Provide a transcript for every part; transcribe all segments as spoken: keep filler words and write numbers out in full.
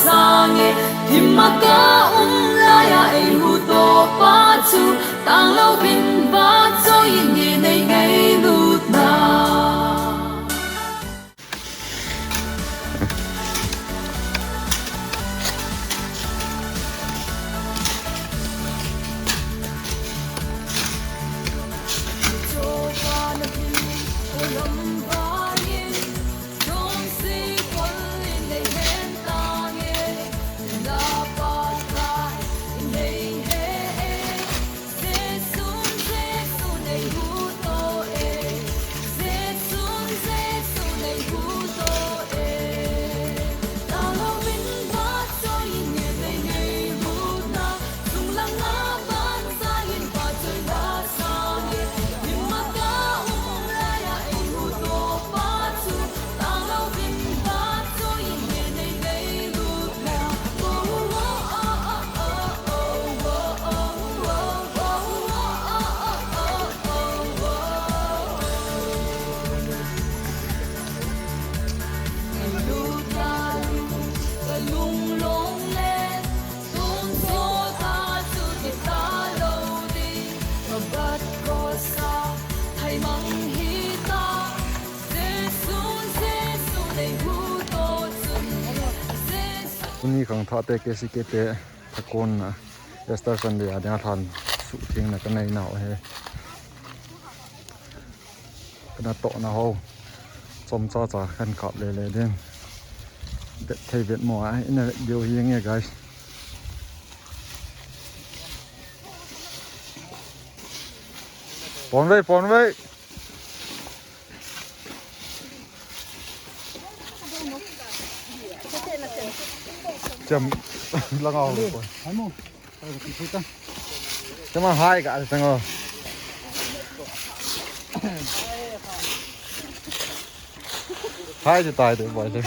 Sange, himaka um laiya eihuto pa chu, tanglo vin va choi in nge nei ngailutna. Tuni khangthah te K C K te thakon na Easter Sunday a dinga lhan suhthengna kanei nau ahi. Kana tohna ho chomcha cha kan kap lele ding. Vet thei vet mo a, ina vet diu hi nge, guys. Pon vei, pon vei. Cham langa ho ko. Chama hai ka tang o. Hai chu tai te boy te.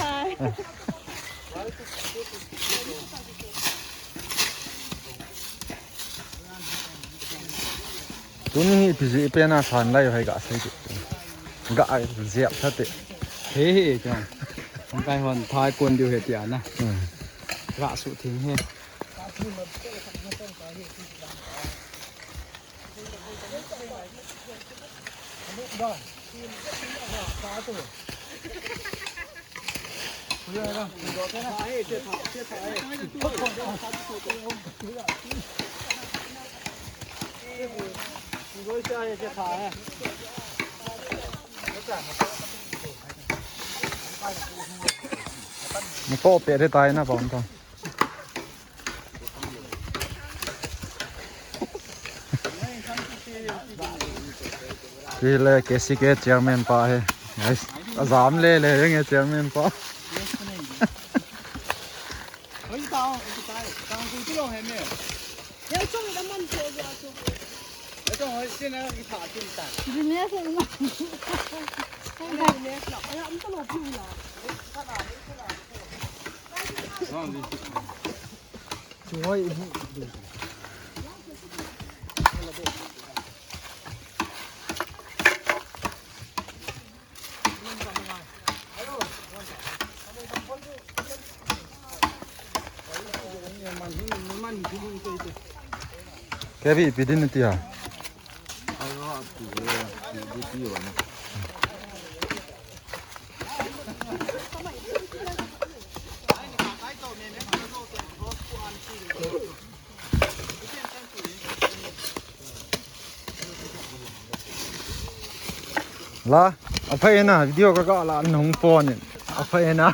Tuni hi ipi jeh pen a san lai hai ga sei te. Ga ai jep tha te. He he cha. Kai hon thai kon diu he tia na. Hmm. Ga suhtheng he. Natoh pet hitai na pon ta. Hile K C K chairman pa hi. Nice. Ajam lele nge chairman pa. Kevi, ipi din tia? La, aphai na, video ka ka la nung phone in. Aphai na.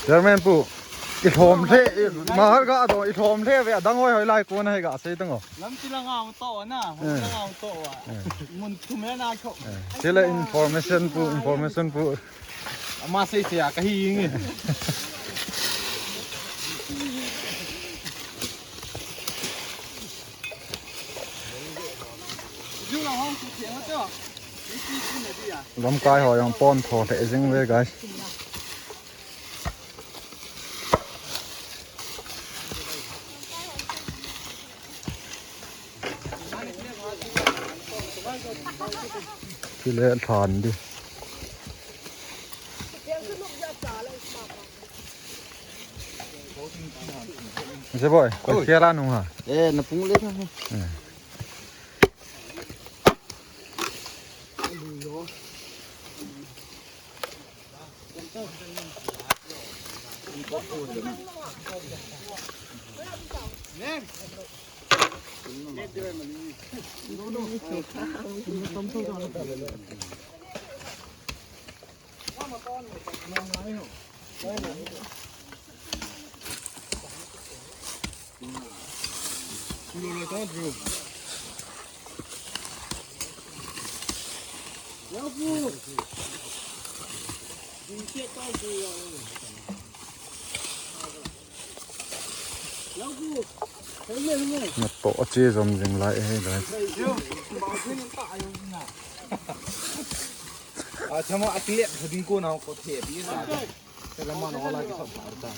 Chairman pu, i lhom lheh, mahal ga do, i lhom lheh ve, adang hoi hoi lai kona hi ga sei tang o. Lam ti la ngau to na, eh, ngau to wa. Eh. Mun thum he na kho. Eh. Chile information pu, information pu. Ama sei sei a ka hi nge. Ju la hong ku theng to. Lamkai ho jong pon tho lheh jing ve, guys. Kile lhan di. Oi. Boy, ko khela nung ha. Eh, na pung le na. Eh. Natoh a che jom jing lai e, guys. A, chama a tilet ding ko na ko the bi na. Chama na wala ki sab ta.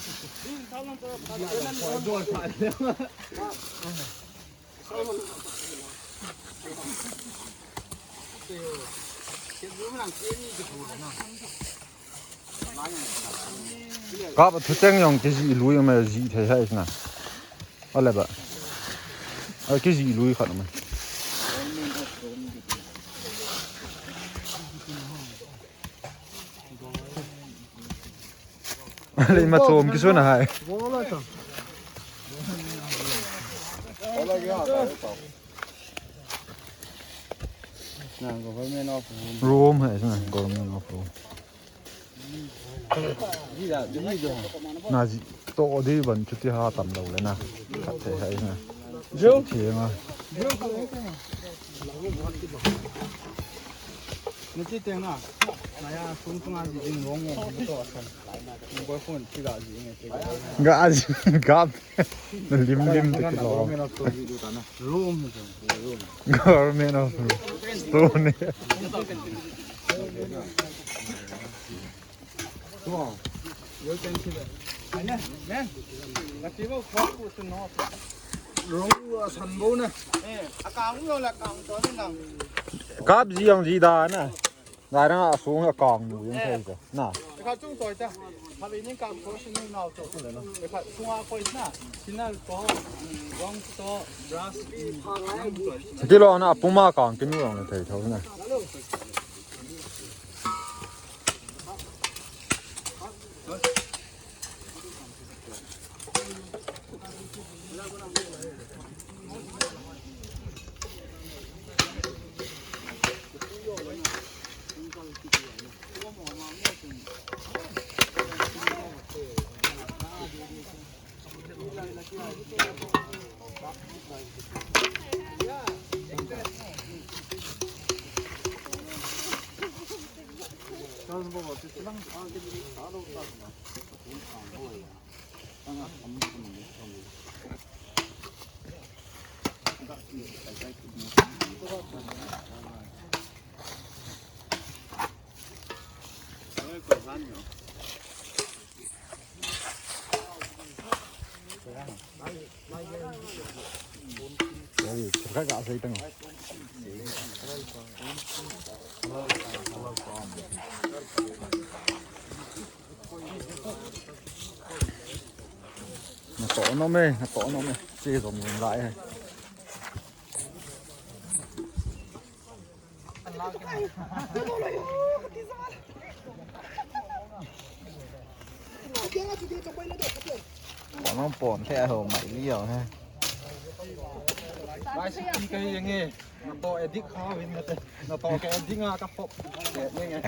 Kap a thucheng jong kijih lui um e, jih thei hai sina. Ale ba. A kijih lui khat um e. Ale ima chom kisun a hai. Rome hai sina, Government of Rome. Na ji to di ban chuti ha tam lo le na. Te hai na. Jo. Ti nga. Ni ti te na. Na ya sung sung a ji ding rong mo to san. Ni boy phone ti ga ji nge te. Ga ji ga. Lim lim te lo. Rome. Government of Stone. Kap ji jong ji da na. Ngai rang a sung a kang nu jong thei ta. Na. Kha chung toi ta. Kha ve ning kang ko sin nau to. Kha chung a koi na. Sinal to. Gong to. Brass. Ti lo na puma kang kinu jong thei tho na. Natoh nom e, natoh nom e. Che jom jing lai e. Pon pon the ho mai liao he. Mai si ti kai yeng e. Natoh edik kha win nate. Natoh ke edik nga ka pop. Ke yeng e.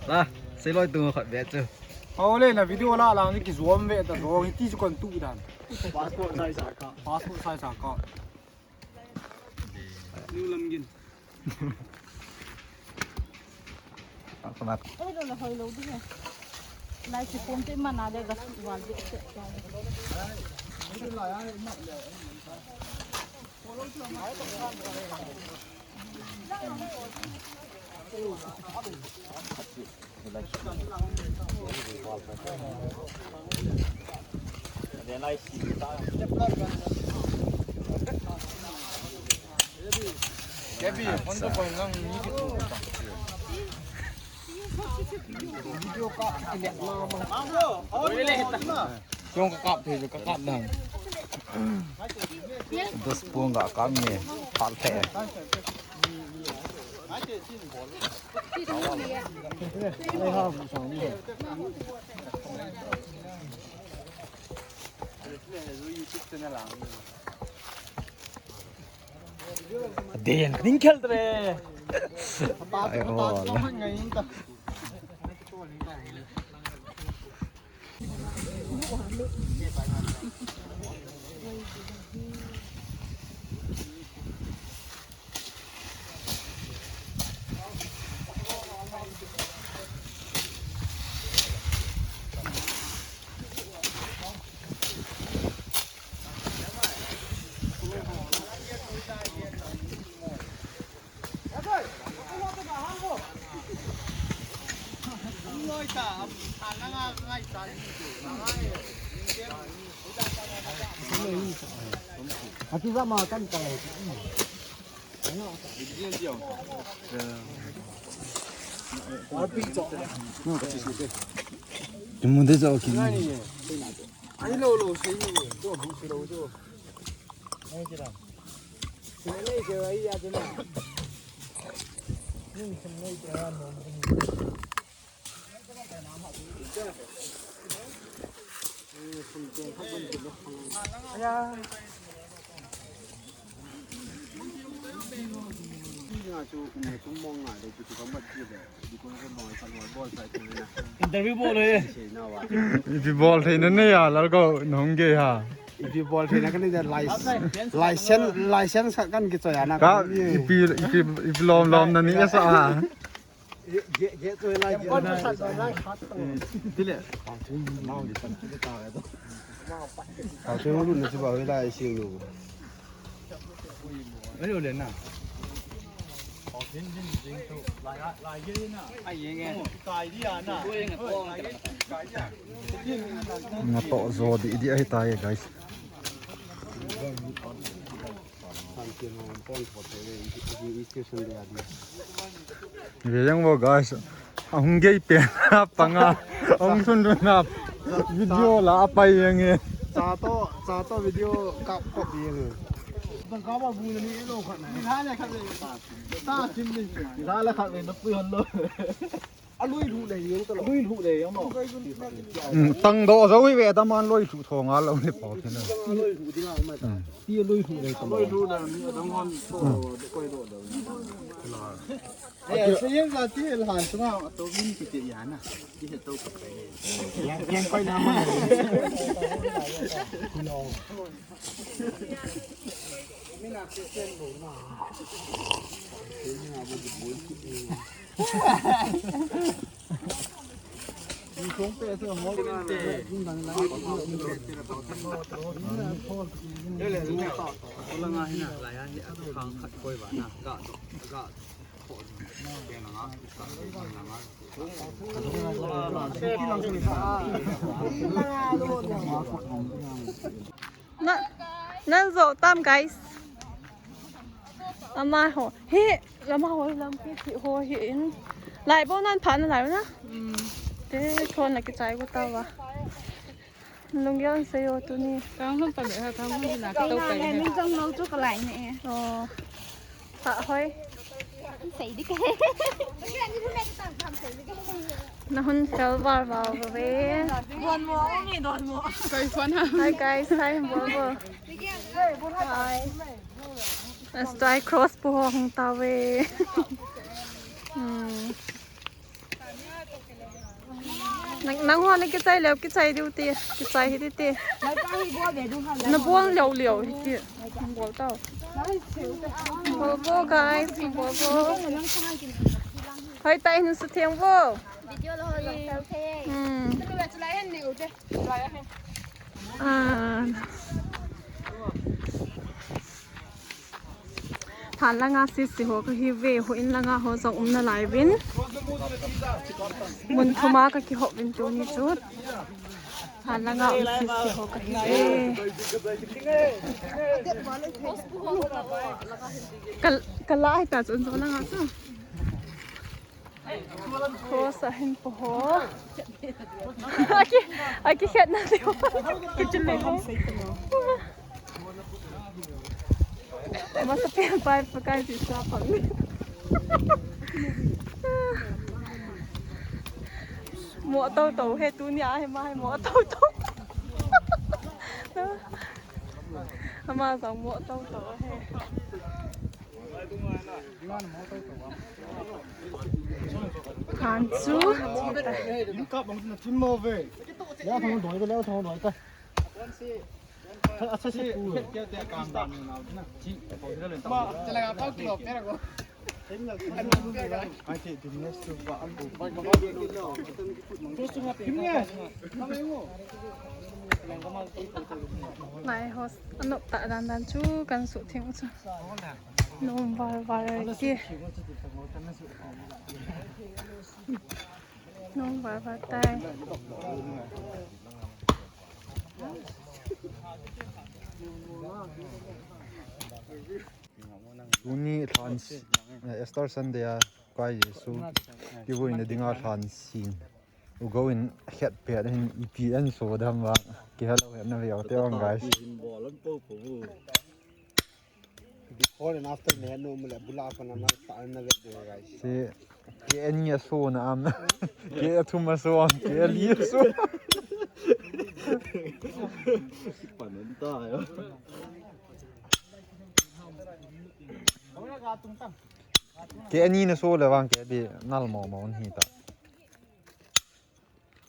La, seiloi tu khat ve chu. Ole na video la lang ni kijom ve ta jong hi ti chu kon tu dan. Passport size a ka. Passport size a ka. New Lamgin. Oi, lo la hoi lo di he. Lai si pom te mana de ga wal de. Video ka, Kong ka kap thei, ka kap dang. Das pung ka kap ni, pal thei. Den, ning khel tre. Ai, ho. Ati zama kan kai. Kimu de jo kimu. Ai lo lo, sei lo, jo bu sei lo jo. Ai kira. Sei nei ke ai ya de na. Ning sei nei ke ya no. Interview bol le. Ipi bol thei na ne ya, lal ko nong ge ha. Ipi bol thei na kan ni license, license, license kan ki choi ana. Ka ipi, ipi, ipi lom lom na ni sa ha. Ge, ge, choi lai, ge. Tile. Hau choi lu na si ba hoi lai si lu. Ai, le na. Ai, ye nge. Kai dia na. Nga to zo di di ai tai, guys. Ve jeng vo guys. Ahung gei pen panga. Ahung sun dun na. Video la apai jeng e. Cha to, cha to video kap kop jeng e. Tang ka ba bu ni lo khat na. Ni ha le khat le. Ta chim ni. Ni ha le khat le na pui hon lo. A lui lu le jeng ta lo. Lui lu le jeng lo. Tang do zo ve ta man lui lu thong a lo le pau thena. Lui lu ding a ma ta. Ti lui lu le ta. Lui lu le ni dang hon to koi do do. Eh, se yen la ti la han sunga to min ki te ya na. Ti he to ka. Yang yang koi na ma. Mina ke sen bo na. Mina bo bo. Na, nan jo tam, guys. Ama ho. Hi, lama ho lam ki thi ho hi in. Lai bo nan pha na lai na. Mm. Te thon na ki chai ko ta wa. Lunggel an sei o tuni. Tang hon ta le ha, tang hon na ka to kai. Min jong lo chu ka lai ne. Oh. Pha hoi. Sei di ke. Na hun fel var var ve. Don mo, ni don mo. Kai fun ha. Hi guys, hi, bol bol. Hi. Style cross pu ho hung tave. Hmm. Nang, nang ho na kichai leu, kichai diu ti, kichai hi ti ti. Na buang leu leu hi ti. Buang tau. Buang buang, guys, buang buang. Hoi tai hin su theng vo. Video lo ho lo sao the. Hmm. Ah. Than langa sisi ho kahi ve, houin langa ho jong um nalai uvin. Mun thuma kakihop uvin tuni chu. Than langa um sisi ho kahi ve. Ka, kala hita chun jo langa chu. Cross ahin pu ho. Aki, aki khet na diu. Kichun le ho. Masa pen pai pa kai si sa pang. Mo to to he, tuni a he ma he mo to to. Ama jong mo to to he. Khan chu. Nai host anop ta dan dan chu kan su thing chu. Nom val val ke. Nom val val tai. Tuni lhan s-, eh, Easter Sunday a Pakai Jesu kivuina dinga lhan sin. U Go in khet pet hin ipi ahin so dem vang. Kihelo hetna ve u te ong, guys. Before and after le nu mu le bula pa na na ta na ve de, guys. Si ke ani a so na am. Ke athum a so, ke ali a so. Panon ta yo. Ke ani na so le vang ke di nal mo mo hi ta.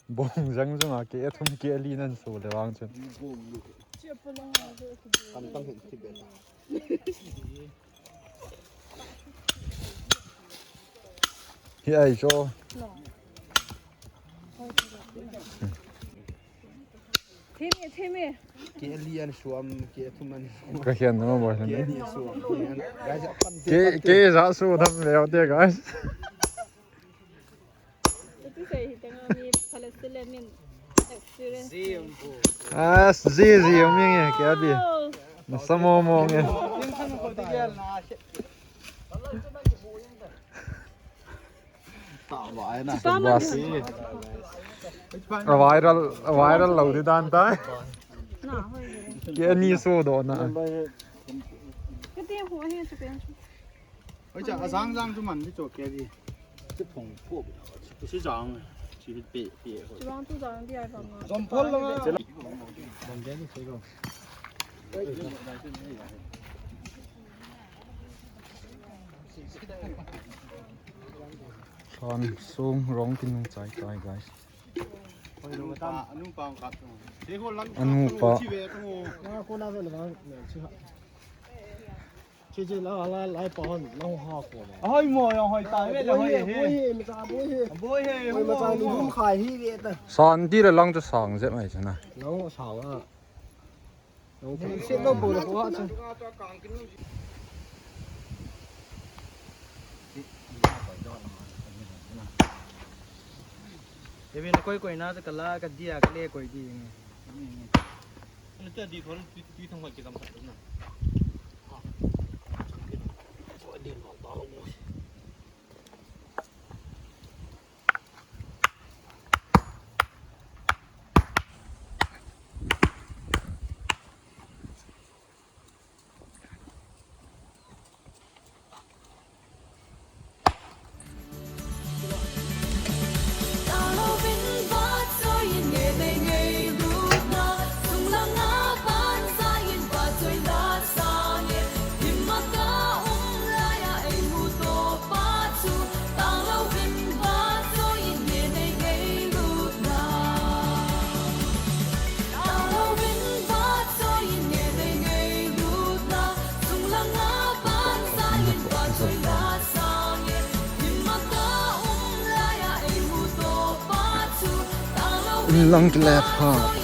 Bong jang jang a ke athum ke ali nan so le vang chun. Kan tang hin ti be ta. Hi ai cho. Thimi, thimi. Ke ali an suam, ke athum an suam. Ka hian na mo ke ali suam. Ke, ke ja su tham le te, guys. Iti sei hi tanga mi Palestine min experience. Ah, zi zi mi nge ke abi. Na samo mo nge. Bas. A viral, a viral lo di dan tai. Ke ani so do na. Ke te ho he chu pen chu. Oi cha, a jang jang chu man di cho ke di. Chu phong pho. Chu jang, chu pe pe. Chu jang chu jang di ai bang. Jom phol lo. Bang de ni che go. Lhan sung rong kin nung chai chai, guys. Anu pa. Che che la la lai pa hon la ha ko. Ahoi mo, ahoi ta ve le hoi he. Boi he, macha boi he. Boi he, hoi macha ni hum khai hi ve ta. San di le lang chu sang je mai chana. Lang sang a. Lang se lo bo le ko ha chu. Evin koi koi na ka la ka dia ka le koi di. Anu ta di thon tui, tui thong hoi ke kam khat na. Lang kile pha.